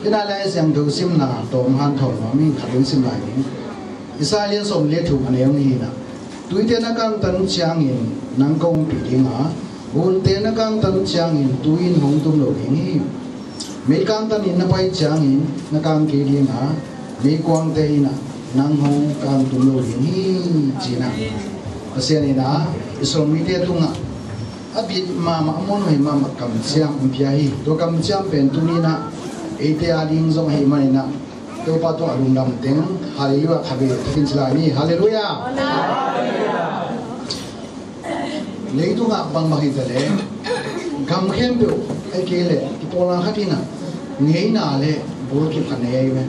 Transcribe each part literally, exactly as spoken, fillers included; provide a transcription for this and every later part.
Ina lai siangtho simna tawm hanthawn nuam ing, khat in sim lai ning. Isaiah lian sawm le thum a neu nih hi na. Tuite na kantan ciangin nang kong pih ding a, gunte na kantan ciangin tui in hong tum lo ding hi. Mei kantan in na pai ciangin na kang kei ding a, meikuangte in nang hong kang tum lo ding hi, ci na. Pasian in a Israel mite tungah a bit mahmah, a muanhuai mahmah kamciam hong pia hi. Tua kamciam pen tuni in a eite a ding zong ahih manin a, Topa tungah lungdam teng, Halleluiah khat vei thakin ci lai ni. Halleluiah. Leitungah bangbang hi ta leh, gam khempeuh ahih kei leh kipawlna khat in a ngeina le bulkip khat nei ahi ve.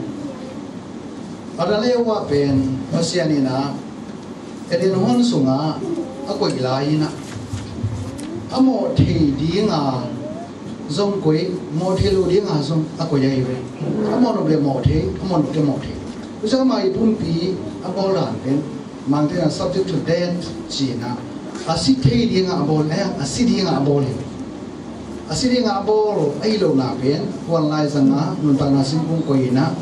Adam le Eva pen Pasian in a Eden huan sungah a koih lai in a, a mawh thei ding a zong koih, mawh thei lo ding a zong a koih ahi ve. A mawh nop le mawh thei, a mawh nop le mawh thei. Tua ciang amah i pumpi a bawl dan pen, Mangte in a subject to death ci in a, a si thei ding a a bawl, eh, a si ding a a bawl hi. A si ding a a bawl ahi lohna pen, huan laizang a nuntakna singkung koih in a,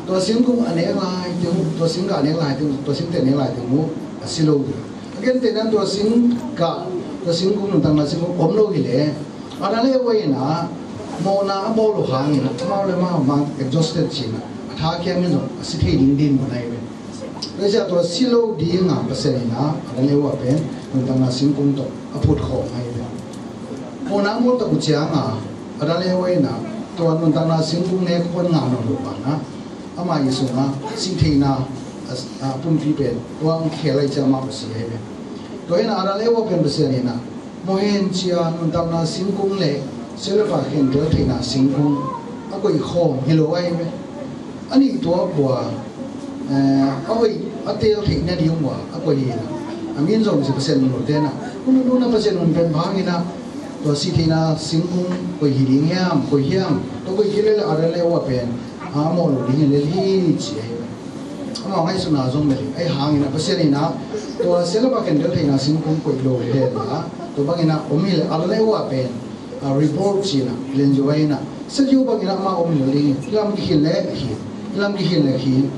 tua singkung a nek lai teng uh, tua singkung a nek lai teng uh, tua singte a nek lai teng uh a si lo hi. A gentehna in tua singkung, tua singkung, nuntakna singkung om lo hi leh, Adam le Eva in a mawhna a bawl uh hangin a, amau le amau mang exhausted ci in a, a thakiam in zong a si thei ding dinmun ahi ve. Tua ciang tua si lo ding a Pasian in a Adam le Eva pen nuntakna singkung tawh a phut khawm ahi ve. Mawhna a bawl tak uh ciang a Adam le Eva in a tua nuntakna singkung nek huan ngah nawn loh banah, amah i sungah sih theihna a, a pumpi pen tuang khel ahih ciang amah si ahi ve. Tua in a Adam le Eva pen Pasian in a mawh hen ci a nuntakna singkung le sia le pa khentel theihna singkung a koih khawm hi lo ahi ve. A nih tuak uh a, eh, a hoih a teel theih nading uh a koih hi a. A min zong ci Pasian hun lo te in a, hun hun a Pasian hun pen bang in a, tua sih theihna singkung koih hi ding hiam, koih hiam, tua koih kei leh leh Adam le Eva pen a mawh lo ding hi lel hi ci ahi ve. Amau ngaihsutna zong bel hi, ahi hangin a Pasian in a tua sia le pa khentel theihna singkung koih lo hi lel a, tua bangin a om hi leh Adam le Eva pen, a, reborn ci in a, Ellen G. White in a, sia le pa bangin a amau om hi lo ding hi, hih lam kikhin leh khin, hih lam kikhin leh khin.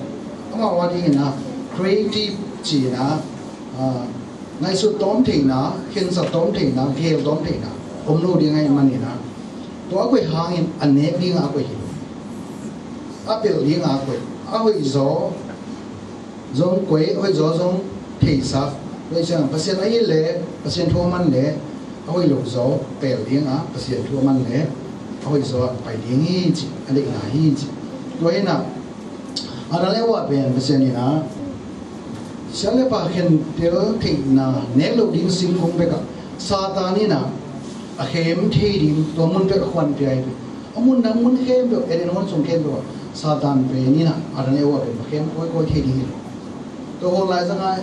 Amau a dingin a creative ci in a, a, ngaihsut tawm theihna, khensat tawm theihna, geel tawm theihna om lo ding ahih manin a, tua a koih hangin a nek ding a koih hi lo. A pelh ding a koih, a hoih zaw zong koih, hoih zaw zong theisak. Tua ciang Pasian ahih leh Pasian thu a man leh a hoih lo zaw pelh ding a, Pasian thu a man leh a hoih zaw a pai ding hi ci, a deihna hi ci. Tua hi in a, Adam le Eva pen Pasian in a sia le pa khentel theihna nek lo ding singkung bek a Satan in a a khem thei ding tua mun bek a khuan pia hi. A mun dang mun khempeuh, Eden huan sung khempeuh ah Satan pen in a Adam le Eva pen va khem kawikawi thei ding hi lo. Tua hun laizang a,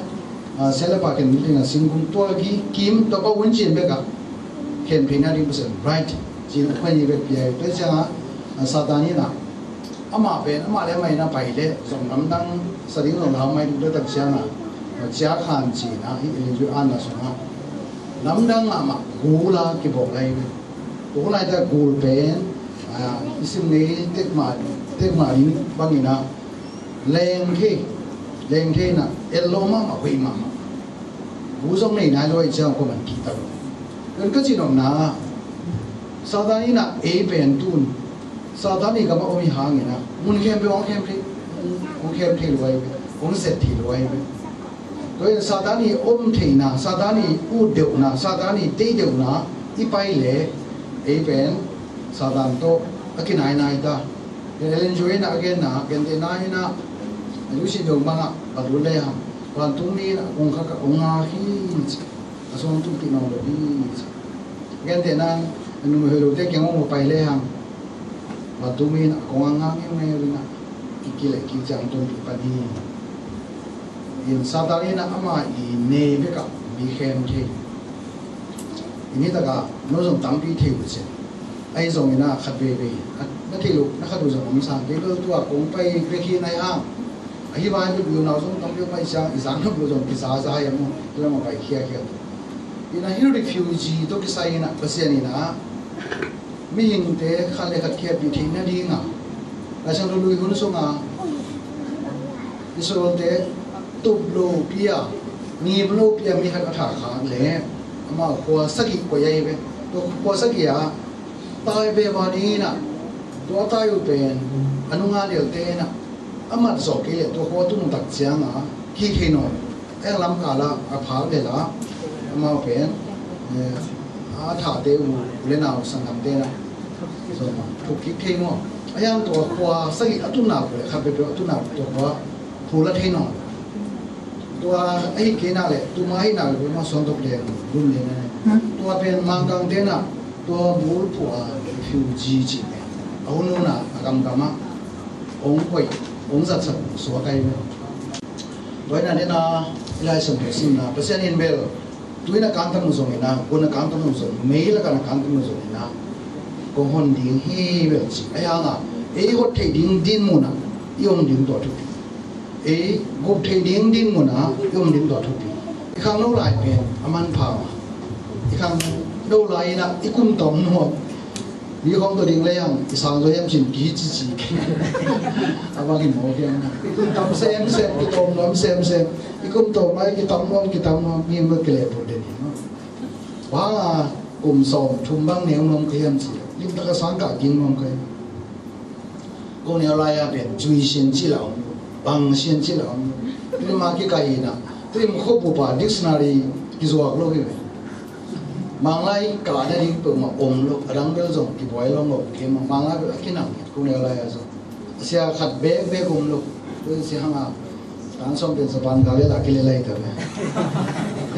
a, sia le pa khentel theihna singkung tua ki kim tua pa hun cin bek a khem theihna ding Pasian right cin a khuan hi bek pia hi. Tua ciang a, a, Satan in a amah pen, amah le amah in a pai leh zong lamdang sa ding zong lau mai ding tua tak ciang a, a, cia khan cin a, hih Ellen G. White a na sung a lamdang mahmah gul a kibawl lai hi. Tua hun laitakin gul pen, a, i sim ngei tekmah, tekmah ding bangin a leng thei, leng thei in a el lo mahmah, hoih mahmah. Gul zong nei nai lo ahih ciang kua man kihta lo. Tua ka cih nopna, Satan in a ei pen tun Satan i gamah om i hangin a mun khempeuh hong khem thei, hong khem thei lo ahi ve, hong zet thei lo ahi ve. Tua in Satan i om theihna, Satan i ut deuhna, Satan i tei deuhna i pai leh ei pen Satan tawh a kinainai ta. Ellen G. White in a a genna, gentehna in a, a lu sin deuh bangah a lu le hang, vantungmi in a kongkhak ah hong ngak hi ci. A sung hong tunpih nawn lo hi ci. Gentehna in a numei hoih lote kiang hong pai le hang, vantungmi in a kong a ngak ngeungeu in a, i kileh kik ciang tunpih pan hi. In Satan in a ama i nei bek ah mi khem thei. I nitak ah no zong tampi thei uh cin. Ahi zongin a khat veivei a na theih loh na khat uh zong om sang kei bel, tua kong pai bek hi na hi hang. Ahi vai bek unau zong tampi om ahih ciang i zak nop loh zong kizaza hi a maw, i lam a pai khiakhia. In a hih refugee tawh kisai in a Pasian in a mihingte khat le khat khiatpih theih nading a Laisiangtho lui hun sungah Israelte tup lopi-a, ngim lopi-a mi khat a thah khak leh amau khua sagih koih ahi ve. Tua khua sagih ah tai ve va ding in ah, tua tai uh pen a nunga delte in ah a mat zawh kei leh tua khua tun uh tak ciangah hih thei nawn lo. A hiang lam kal ah a phak lel ah amau pen, eh, a thahte uh, u le nau sanggamte in ah zong thuk kik thei maw? A hiang tua khua sagih a tun uh leh khat peuhpeuh a tun uh leh tua khua phul a thei nawn lo. Tua ahih kei nak leh, tuma ahih nak leh, tua mah suangtok lian, lum lian a nei. Tua pen Mangkangte in ah tua bulphuh a refugee cih pen a hun hun ah a gamgam ah hong koih, hong zatsak suak ahi ve. Tua hi nate'n ah i Lai Siangtho simna, Pasian in bel tui na kangtam uh zongin ah, gun na kangtam uh zong, mei lakah na kangtam uh zongin ah, kong hon ding hi bel ci. A hiang ah ei hot theih ding dinmun ah i om ding tua thupi. Ei gup theih ding dinmun ah i om ding tua thupi. I khangno lai pen a manpha mah. I khangno lai in ah i kum tawm nuam. Mi khawng tawh ding lei ang, i sang zaw hiam cin kici ci. A bang hi mawk hiam. I kum tawm semsem, i tawm nuam semsem. I kum tawm lai, i tam nuam, i tam nuam. Mi mah kileh bul den hi maw. Bang a kum sawm thum bang neu nuam ka hiam ci. Limtak a sang kah ging nuam ka hiam. Ko neu lai a pen cui sian ci la om, bang sian ci la om. Tuni mah kikah in ah, tuni mah khuapupa dictionary kizuak lo hi ve. Manglai kah nading peuhmah om lo, a dang bel zong kibuai lo om kei mah, Manglai bel a kinang, ko neu lai a zong. Sia khat bekbek om lo, ko sia hang a, kan sawm pen Japan ka lel a kilel lai ta ve.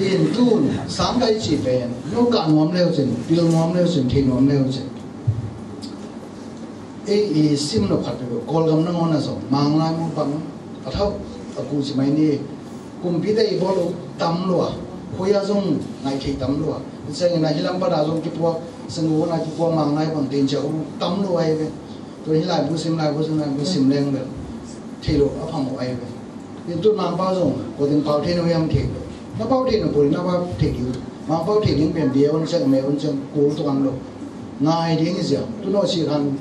In tun, sang kai ci pen, no kah nuam leu cin, pil nuam leu cin, thei nuam leu cin. Ei i sim nop khat peuh, Kawlgam nangawn ah zong, Manglai mah bang, a thau, a ku ci mai ni, kumpite i bawl uh tam lua, khuia zong ngaih theih tam lua. Ciangin ah hih lam pan a zong kipuak, Sanggu na kipuak Manglai bang ten cia uh tam lua ahi ve. Tua hih laibu sim, laibu sim, laibu sim leng bel thei lo a phamawh ahi ve. In tun Mangpau zong, ko teng pau thei no hiam thei lo. Na pau thei no pori, na pau thei ding. Mangpau thei ding pen bia un ciang, me un ciang, kul tuan lo. Ngai ding i ziau. Tun aw ci khan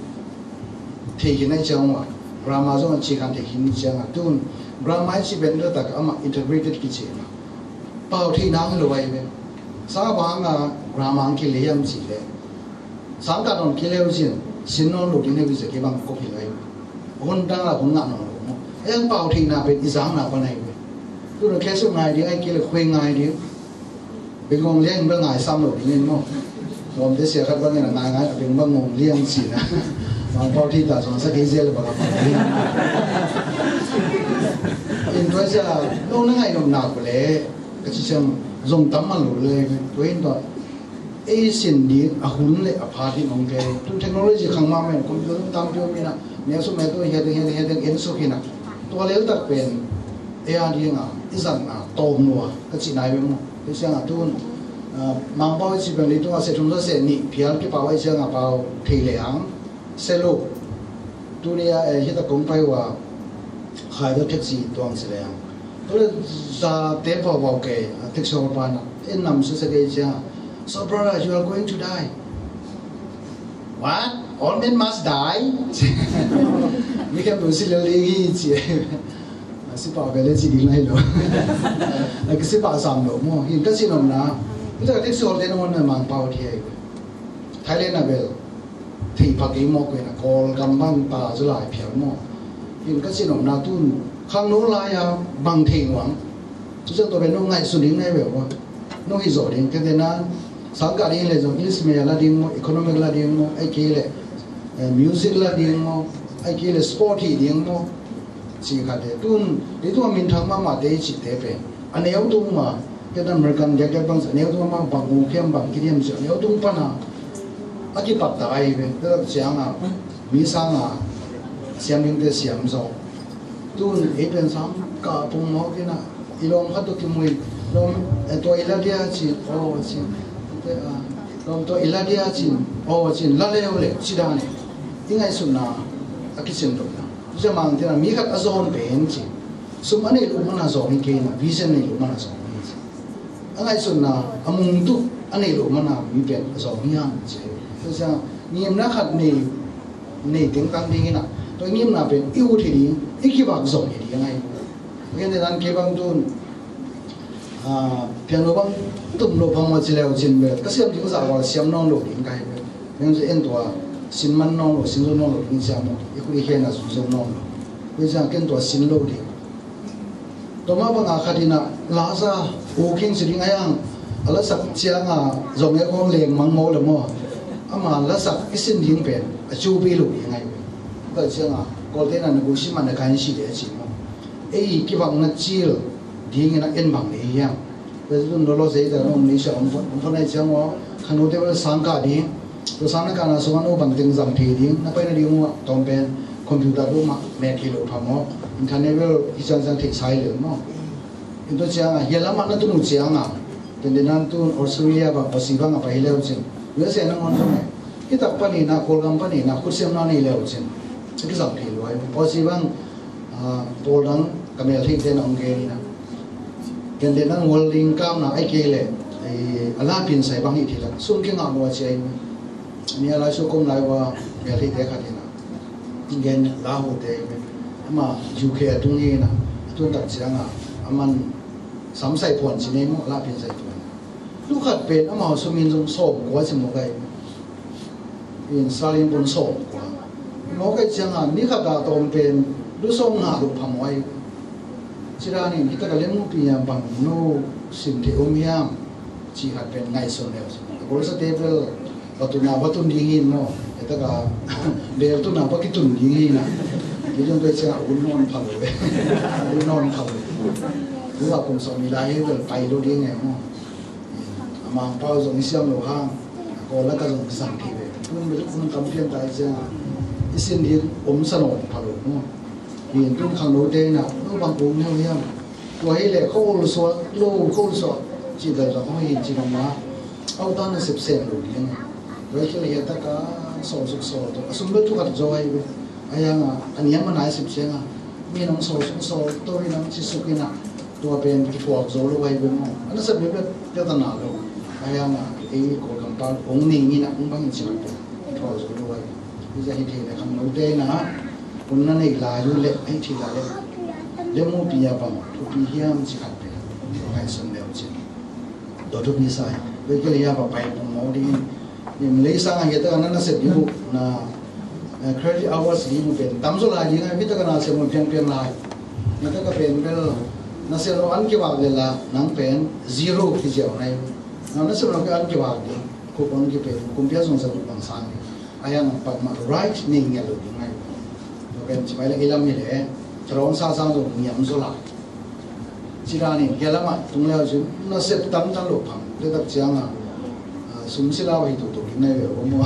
thei khin a i ciang ua. Grammar zong a ci khan thei khin i ciang a. Tun grammar i ci pen da tak amah interpreted kici na. Pau thei nang lo ai ve. Sa bang a grammar ang kile hiam ci le. Sangkah nawn kei leu cin, sin nawn lo ding hi cia kei bang kop hi lai. Hun dang la hun ngah nawn lo maw. A hiang pau theihna pen i zangna pan ahi ve. Tuna khe suk ngai ding, ai kei le khuai ngai ding. Bengong liang bel ngai sam lo ding in maw. Lawmte sia khat bangin a ngai ngai a beng bang ngong liang cina. Mangpau thei ta zong sa kei zel bang a pau ding. In tua sia, no na ngai nopna ko le, ka ci siang zong tam man lo le, tua in tua. Ei sin ding a hun le a pha ding hong kei. Tu technology khang mah men computer tampi om ina, mel suk mel tu hiat ding, hiat ding, hiat ding, en suk hina. Tua lel tak pen ei a ding a i zatna tawm lua ka ci nai ve maw. Ei siang a tun, ah, Mangpau i ci pen leitung a se thum sa se nih phial kipau ei siang a pau thei le ang. Seluk. Tuni a, eh, hita kong pai ua khai da taxi tuang si leng. Tule za te pau pau kei, a taxi hol pana. En nam su se kei cia. "So brother, you are going to die." "What? All men must die?" Mi khem tu si le le hi ci. Si pau kei le ci ding lai lo. A ki si pau sam lo mo. Hin ka si nom na. Hita taxi hol te na mon na Mangpau thei. Thailand a bel. Thei pha kei mawk ve na, Kawlgam bang ta zu lai phial maw. In ka cin omna tun, khangno lai-a bang thei nuam. Cuciang tua pen no ngaihsun ding nai ve ua. No hi zawh ding, kei te na, sangkah ding le zong, English mei a la ding maw, economic la ding maw, ai kei le, eh, music la ding maw, ai kei le sport hi ding maw. Ci khat te, tun, leitung a minthang mahmah te i cih te pen. A neu tung ma, kei tan American diakdiak bang, a neu tung ma bang ung khiam bang kidiam cia, a neu tung pana. A kipat ta ai ve, kei tan ciang a, mi sang a, siam ding te siam zaw. Tun, ei pen sang, ka pung mawk ina, i lawm khat tu kimui, lawm, eh, tua i la dia ci, aw, ci, te, ah, lawm tua i la dia ci, aw, ci, la leu le, ci dan e. I ngaihsutna, a kicin lo na. Tua cia mang tina, mi khat a zawn pen ci. Sum a neih loh mana zawng hi kei na, vision neih loh mana zawng hi ci. A ngaihsutna, a mungtuh a neih loh mana mi pen a zawng hi hang ci. Tua cia, ngimna khat nei, nei tengtang ding ina, Tua i ngimna pen i ut hi ding, i kivak zong hi ding ahi. Ken te dan kei bang tun, ah, piano bang tum lo phamawh ci leu cin bel ka siam ding zah val siam nawn lo ding ka hi bel. Ken en tua sin man nawn lo, sin zo nawn lo ding siam maw, i khut i khen a zui zo nawn lo. Tua ciang ken tua sin lo ding. Tua mah banga khat in a la sa, u king si ding a, a lasak cianga zong e kong leng mang maw le maw. Ama lasak i sin ding pen a cupi lo ding ahi. Tua cianga Kawlte in a na gu si man a ka in si le a ci maw. Ei kivakna cil dingin a en bang le hiam. Tua tun lolo zei ta nong ni sia om phot, om phot nai ciang maw. Khanu te bel sang ka ding. Tua sang na ka na sung a no bang teng zam thei ding, na pai na ding uh a tawm pen computer room ah mek hi lo phamawh. Internet bel hi ciang ciang thei sai lo maw. In tua ciang a, hia lam ah na tun uh ciang a, tende nan tun Australia bang, Aussie bang a pai hi leu cin. U S A nangawn zong e. Hi tak panin a, Kawlgam panin a, khut siam na nei leu cin. Kizam thei lo ai. Aussie bang, ah, pawl dang ka mel thei te na ong gen in a. Ken te nang wal ding kamna ai kei le, eh, a la pian sai bang hi thei la. Sum kingah lua ci ai. Ni a lai su kom lai ua, mel thei te khat in a. Gen la hu te. Ama U K a tung hi na. A tun tak ciang a. A man sam sai puan ci nei maw, a la pian sai puan. Lu khat pen ama sum in zong sawm kua ci maw kai. In salin pun sawm kua. Mawk ai ciang a, ni khat a tawm pen, lu sawm nga lu phamawh ai. Ci dan in, hi tak a lem mupi a bang no sin thei om hiam, ci khat pen ngaihsun leu. A golsa te bel, va tun a va tun ding hi maw. Hi tak a, bel tun a va kitun ding hi na. Hi dong tua ciang a, un nawn pha lo ve. Un nawn pha lo. Lu a kum sawm ni lai hi bel, pai lo ding e maw. A Mangpau zong i siam lo hang, a Kawl lak ah zong i sang thei ve. Tun bel kum kam pian ta i ciang a, i sin ding om sa nawn pha lo maw. Hi in tun khangnote in a, no bang kong neu hiam. Tua hi leh kho ol suak lo, kho ol suak. Ci bel zong kho hi ci bang ma. Au ta na sep sem lo ding. Tua hi kei leh hi a tak a, sawl suk sawl to. A sum bel thu khat zaw hi ve. A hiang a, a niam a nai sep ciang a. Mi nong sawl suk sawl to hi nong ci suk in a. Tua pen kiphuak zo lo ahi ve maw. A nasep bek bek tel ta na lo. Ahi hang a, ei Kawlgam pa hong ning in a hong bang in ci bek pen kiphuak zo lo ahi. Hih zah hi thei leh khangnote in a, hun na neih lai uh leh, ahi thei lai leh, leh mupi a bang thupi hiam ci khat pen ngaihsun leu cin. Tua thupi sa hi. Tua hi kei leh hih a pa pai pum maw ding in. Nim lei sang a hi a tak a na nasep ding uh na, eh, credit hours ding uh pen tam zaw lai ding a, mi tak a nasep uh piangpiang lai. Mi tak a pen bel nasep lo an kivak leh la nang pen zero kiziau nai. Na nasep lo ki an kivak ding, kup an kipen, kumpi a zong sa kup bang sang ding. A hiang pak mah right nei ngiat lo ding nai. Tua pen ci mai leh i lam hi leh, tharawng sa sang zong ngiam zaw lai. Ci dan in, hih lam ah tung leu cin, nasep tamtam lo phang, tua tak ciang a, ah, sum sila uh hi tutuk in nai ve uh maw.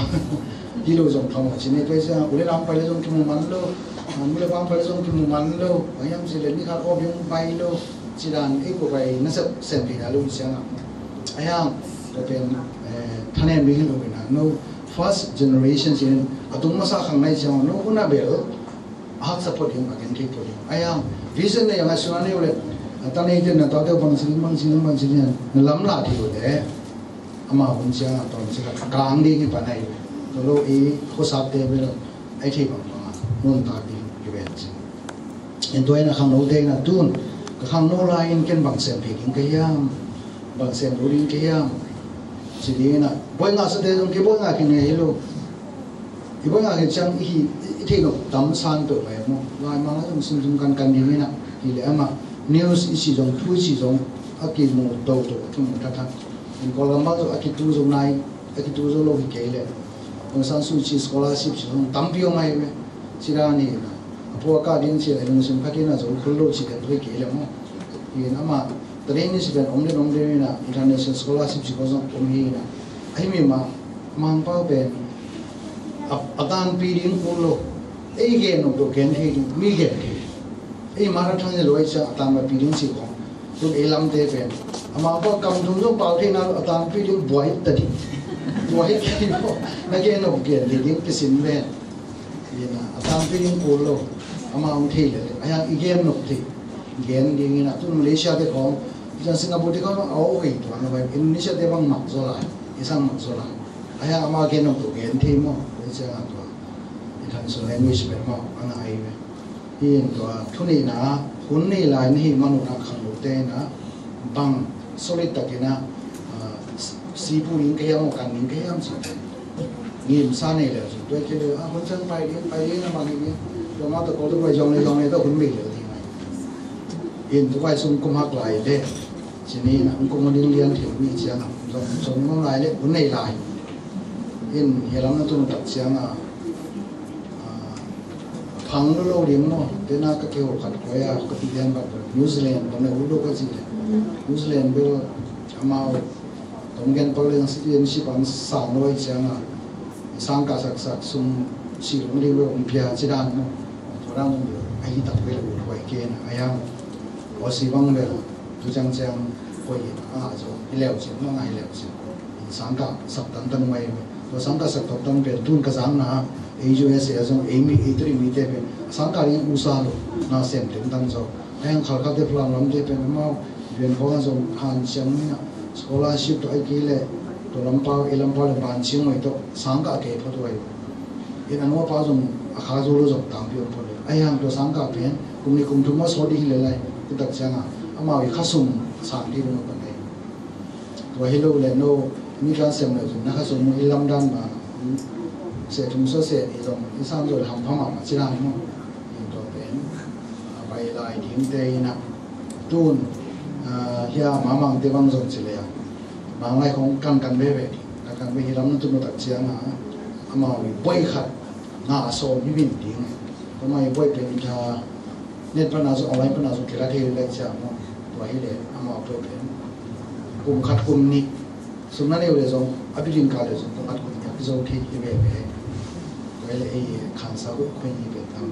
Hi lo zong phang uh ci ni, tua ciang a, u leh nau pai leh zong kimu man lo, ah, nu leh pa pai leh zong kimu man lo, a hiam ci leh ni khat aw biang pai lo, ci dan, ei ko pai nasep sem pi na lo ciang a. A hiang, tua pen, eh, thanem ding hi lo in a, no, first generation ci in, a tung masa khang nai ciang a, no, u na bel, a haksa phot ding, a genthei phot ding. A hiang, vision na hiang a sung a nei uh leh, a ta nei ten na ta te bang ci ding, bang ci ding, bang ci ding, na lam la thei uh leh. Ama hun ciang a tawm ci khat a kang ding hi pan ahi. Tua lo i khosap te bel, ai thei bang bang a, nun tak ding hi ven ci. En tua in a khangnote in a tun, ka khangno lai in ken bang sem phi ding ka hiam, bang sem lo ding ka hiam. Ci ding in a, buai ngah sa te zong ki buai ngah ki ngei hi lo. I buai ngah kei ciang i hi, i theih nop tam san peuhmah e maw. Laimang a zong simsim kankan ding hi na, hi leh amah news i cih zong, thu i cih zong, a kimu toto, a kimu thathat. In Kawlgam bang zong a kitu zo nai, a kitu zo lo hi kei leh. Aung San Suu Kyi scholarship cih zong tampi om ahi ve. Ci dan hi na, a pua kah ding cih leh lungsim khat in a zo khol lo cih dan hi kei leh maw. Hi na amah, Tadei ni si pen om den om den hi na, international scholarship si ko zong om hi na. Ahi mi ma, Mangpau pen a, a tanpi ding kul lo. Ei gen nop lo gen thei ding, mi gen thei. Ei marathon ni lo ei ciang a tanpi ding si ko. Tun ei lamte pen a Mangpau kam thum zong pau thei na lo, a tanpi ding buai ta ding. Buai thei lo, na gen nop gen thei ding kisin pen. Hi na, a tanpi ding kul lo. Amah hong thei leh leh. A hiang i gen nop thei. Gen ding hi na, tun Malaysia te khawng, i ciang Singapore te khawng a aw hei tuan lo vai. Indonesia te bang mak zaw lai. I sang mak zaw lai. A hiang amah gen nop lo gen thei maw. Malaysia a tuan. I International language pen maw a ngai ve. Hi in tua thu nihna hun nei lai na hi manun a khangnote in a bang solid takin a, ah, sipu ding ka hiam aw kan ding ka hiam ci ngimsa nei leu cin tua kei leu a hun ciang pai ding pai ding a mang ding tua ma tua ko tua pai zong le zong le tua hun bei leu ding ngai. In tua pai sung kum hak lai le cin in a kum ding lian thil mi ciang a zong zong mang lai le hun nei lai. In hi lam na tun tak ciang a phang lo lo ding maw tena ka keu khat koi a ka ti lian bat New Zealand bang le ulu ka ci le New Zealand bel amau tong gen pak leng citizenship ang sang lo ai ciang a sangkah saksak sum si lo ding lo um pia ci dan maw tua dan maw a hi tak bel ut huai ken a yang aw si bang bel tu ciang ciang koi a ngah zo hi leu cin maw ngah hi leu cin. Sangkah sak tantan mai tua sangkah sak tantan pen tun ka zangna U S A zong ei mi ei turi mite pen sangkah ding usa lo na sem teng tan zo. Heng khalkhalte plan lamte pen amau bian khong a zong han siang mina scholarship to ai kei le to lampau ei lampau le ban siang mai to sangkah kei phot wai. In a nuapa zong a kha zo lo zong tangpi om phot le ai hang to sangkah pen kum ni kum thum ma so ding le lai kitak siang a amau i khasum sang ding lo pan ai. Tua hi lo le no mi kan sem le zong na kha sum mu i lam dan ma se thum so se i zong i sam zo le ham pha ma ma ci dan mo. In tua pen a bai lai ding te in a tun a hia ma mang te bang zong ci le a mang lai khong kan kan be be kan kan be hi lam na tun tak ciang a amau i boi khat nga a so mi bin ding. Tua mai boi pen i tha net pana zo online pana zo kila thei le ciang mo. Tua hi le amau boi pen kum khat kum ni sum na neu le zong a bidin ka le zong kum khat kum ni a zo thei hi be be. Tua hi le ei khan sa ko ko ni be tam